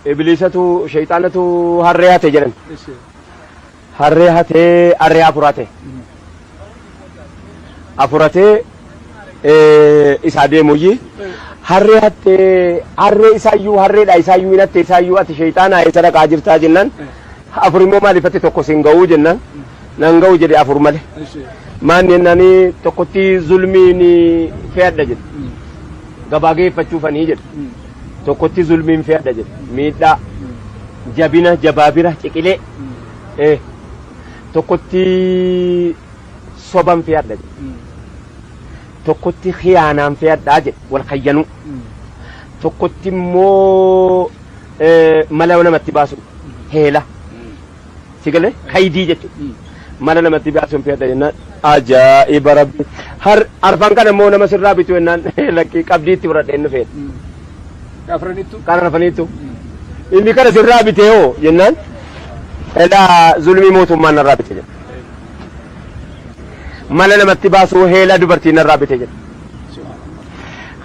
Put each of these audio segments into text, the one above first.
Ibliisatu sheyxaanatu harree hate jedhan. Harree hatee harree afurate. Afuratee isaa deemuyyi. Harree hattee harree isaayyuu harreedha isaayyuu hin hatte isaayyuu ati sheyxaanaa eessa dhaqaa jirtaa jennaan. Afur immoo maaliifatti tokko sin ga'uu jennaan. Nan ga'u jedhe afur malee. Maanni jennaan tokkotti zulmiin fe'adha jedhe. Gabaa geeffachuufanii jedhe. Tokkotti zulmiin fe'adha jedhe. Miidhaa, jabina, jabaabira, ciqilee. Tokkotti soban fe'adha jedhe. Tokkotti khiyaanaan fe'adhaa jedhe. Wal khayyanuu. Tokkotti immoo mala namatti baasu heela. Si galee kaydii jechuudha. Mala namatti baasuun fe'adha jennaan ajaa'iba rabbi. Har arfan kana immoo nama sirraa bitu jennaan lakkii qabdii itti fudhadhe inni fe'e. Afranittu. Kan arfaniittu. Inni kana sirraa bitee hoo jennaan elaa zulmii mootummaan narraa bite jedhe. Mala namatti baasuu heela dubartii narraa bite jedhe.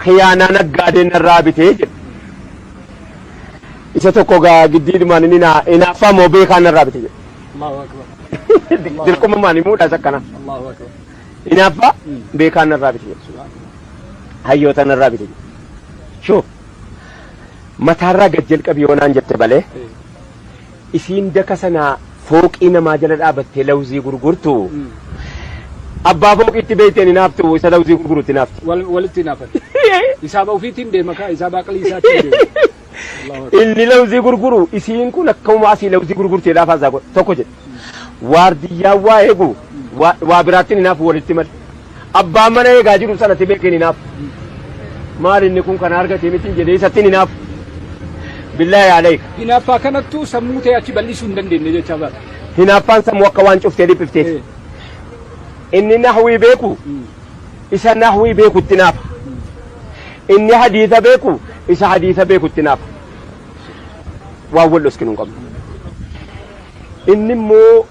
Khiyaanaa naggaadeen narraa bite jedhe. Isa tokko gaa giddiidhumaan inni naa hinaaffaa moo beekaan narraa bite jedhe. Allahu akbar. Dirqummaan himuudha isa akkana. Allahu akbar. Hinaaffaa beekaan narraa bite jedhe. Hayyoota narraa bite jedhe. Shoo mataarraa gad jalqabi yoo naan jette malee isiin daka sanaa fooqii namaa jala dhaabattee lawzii gurgurtu abbaa fooqiitti beekteen hinaaftu isa lawzii gurgurutti hinaafti. Walitti hinaafan. Isaaba ofiitiin deema kaa isaaba aqlii isaatiin deema. Allahu akbar. Inni lawzii gurguru isiin kun akkuma asii lawzii gurgurtee laafaa isaa godha tokko jedhe. Waardiyyaan waa eegu waa biraattiin hinaafu walitti male. Abbaan mana eegaa jiru sanatti beekeen hinaafu. Maal inni kun kana argate miti jedhee isattiin hinaafu. Billaahi aleyka. Hinaaffaa kanattuu sammuu ta'e achi bal'isuu hin dandeenye jechaa bara. Hinaaffaan sammuu akka waan cuftee dhiphifteeti. Inni nahwii beeku isa nahwii beekutti naafa. Inni hadiisa beeku isa hadiisa beekutti naafa. Waan wal dhoskinu hin qabnu. Inni immoo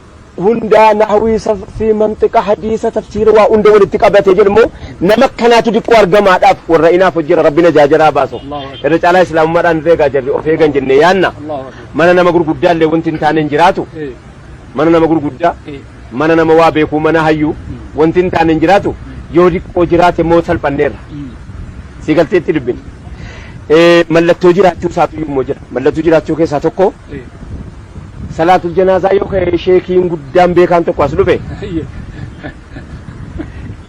hundaa nahwii sarfii manxiqa hadiisa tafsiira waa hunda walitti qabatee jedhu immoo nama akkanaatu diqqoo argamaadhaaf warra inaaf hojjira rabbi najaa jaraa baasu. Irra caalaa islaamummaadhaan of eegaa jarri of eegan jennee yaanna. Mana nama gurguddaa illee wanti hin taane hin jiraatu. Mana nama gurguddaa mana nama waa beekuu mana hayyuu wanti hin taane hin jiraatu yoo diqqoo jiraate immoo salphanneerra. Si galteetti dubbin. Mallattoo jiraachuu isaatu immoo jira. Mallattoo jiraachuu keessaa tokko salaatul janaazaa yoo ka'e sheekiin guddaan beekaan tokko as dhufe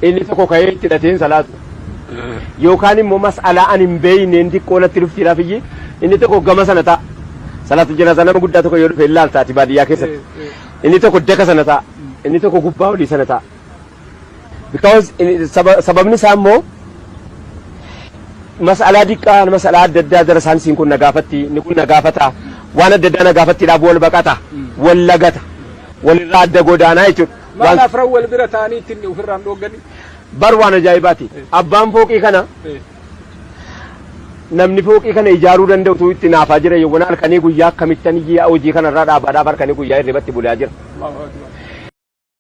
inni tokko ka'ee itti hidhateen salaatu. Yookaan immoo mas'alaa ani hin beeyneen diqqoo natti dhuftiidhaaf iyyi inni tokko gama sana ta'a. Salaatul janaazaa nama guddaa tokko yoo dhufe ilaalta ati baadiyyaa keessatti. Inni tokko daka sana ta'a. Inni tokko gubbaa olii sana ta'a. Because sababni isaa immoo mas'alaa diqqaa mas'alaa adda addaa jara isaan siin kun na gaafatti inni kun na gaafata waan adda addaa na gaafattiidhaaf wal baqata wal lagata walirraa adda godaanaa jechuudha. Maal afran wal bira ta'anii ittiin ofirraan dhoogganii? Bar waan ajaa'ibaati. Abbaan fooqii kana namni fooqii kana ijaaruu danda'utu itti naafaa jira yawwana halkanii guyyaa akkamittan iyya hojii kanarraa dhaabaadhaaf halkanii guyyaa hirribatti bulaa jira. Allahu akbar.